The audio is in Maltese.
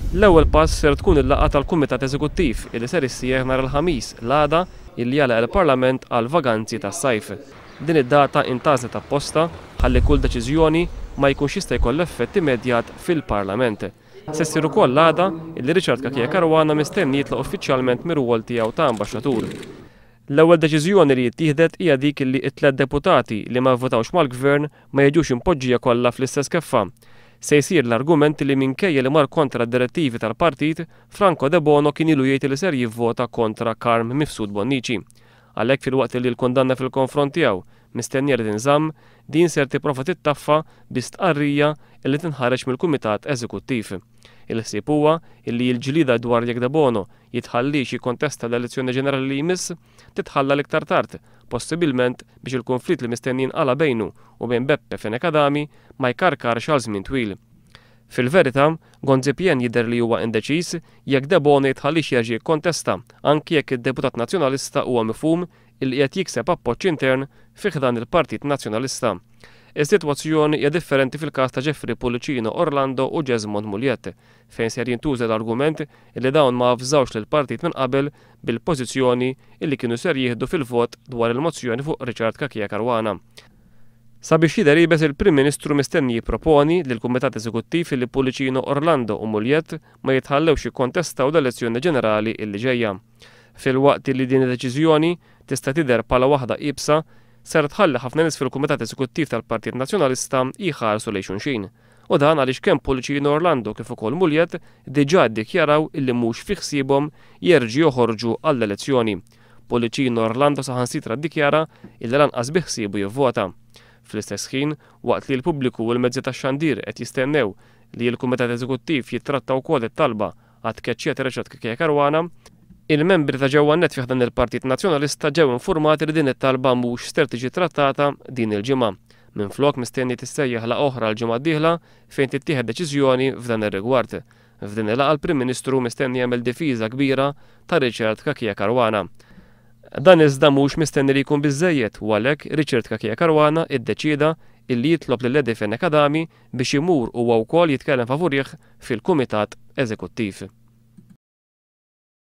L-ewwel pass ser tkun il-laqgħa tal-Kumitat Eżekuttiv illi ser issir nhar il-Ħamis l-għada illi jagħlaq il-Parlament għall-vaganzi tas-sajf. Din id-data intgħażlet apposta ħalli kull deċiżjoni ma jkunx jista' jkollha effett immedjat fil-Parlament. Se ssir ukoll l-għada illi Richard Cachia Caruana mistenni jitlaq uffiċjalment mir-rwol tiegħu ta' ambaxxatur. L-ewwel deċiżjoni li ittieħdet hija dik li t-tliet deputati li ma vvotawx mal-Gvern ma jiġux impoġġija kollha fl-istess keffa. Se jsir l-argument li minkejja li mar kontra d-direttivi tal-partit, Franco Debono kien ilu jgħid li ser jivvota kontra Carm Mifsud Bonnici. Għalhekk filwaqt li l-kundanna fil-konfront tiegħu mistennija li tinżamm, din ser tipprova tittaffa bi stqarrija li tinħareġ mill-Kumitat Eżekuttiv. Il-ħsieb huwa illi l-ġlieda dwar jekk Debono jitħalliex jikkontesta l-elezzjoni ġenerali li jmiss titħalla l-iktar tard, possibilment biex il-kunflitt li mistenni jinqala' bejnu u bejn Beppe Fenech Adami ma jkarkarx għal żmien twil. Fil-verità, Gonzi-PN jidher li huwa indeċiż jekk Debono jitħalliex jerġa' jikkontesta anki jekk id-deputat Nazzjonalista huwa mifhum illi qiegħed jikseb appoġġ intern fi ħdan il-Partit Nazzjonalista. Is-sitwazzjoni hija differenti fil-każ ta' Jeffrey Pullicino Orlando u Jesmond Mugliett, fejn ser jintuża l-argument illi dawn ma avżawx lill-partit minn qabel bil-pożizzjoni illi kienu ser jieħdu fil-vot dwar il-mozzjoni fuq Richard Cachia Caruana. Sabiex jidher iebes il-Prim Ministru mistenni jipproponi lill-Kumitat Eżekuttiv illi Pullicino Orlando u Mugliett ma jitħallewx jikkontestaw l-elezzjoni ġenerali illi ġejja. Filwaqt illi din id-deċiżjoni tista' tidher bħala waħda iebsa, ser tħalli ħafna nies fil-Kumitat Eżekuttiv tal-Partit Nazzjonalista jħarsu lejn xulxin. U dan għaliex kemm Pullicino Orlando kif ukoll Mugliett diġà ddikjaraw illi mhux fi ħsiebhom jerġgħu joħorġu għall-elezzjoni. Pullicino Orlando saħansitra ddikjara illi lanqas bi ħsiebu jivvota. Fl-istess ħin, waqt li l-pubbliku u l-mezzi tax-xandir qed jistennew li l-Kumitat Eżekuttiv jittratta wkoll it-talba għat-tkeċċija ta' Richard Cachia Caruana, il-membri ta' ġewwa nett fi ħdan il-Partit Nazzjonalista ġew infurmati li din it-talba mhux ser tiġi trattata din il-ġimgħa. Minflok mistenni tissejjaħ laqgħa oħra l-ġimgħa d-dieħla fejn tittieħed deċiżjoni f'dan ir-rigward. F'din il-laqgħa l-Prim Ministru mistenni jagħmel difiża kbira ta' Richard Cachia Caruana. Dan iżda mhux mistenni li jkun biżżejjed u għalhekk Richard Cachia Caruana iddeċieda illi jitlob lil Eddie Fenech Adami biex imur huwa wkoll jitkellem favurih fil-Kumitat Eżekuttiv.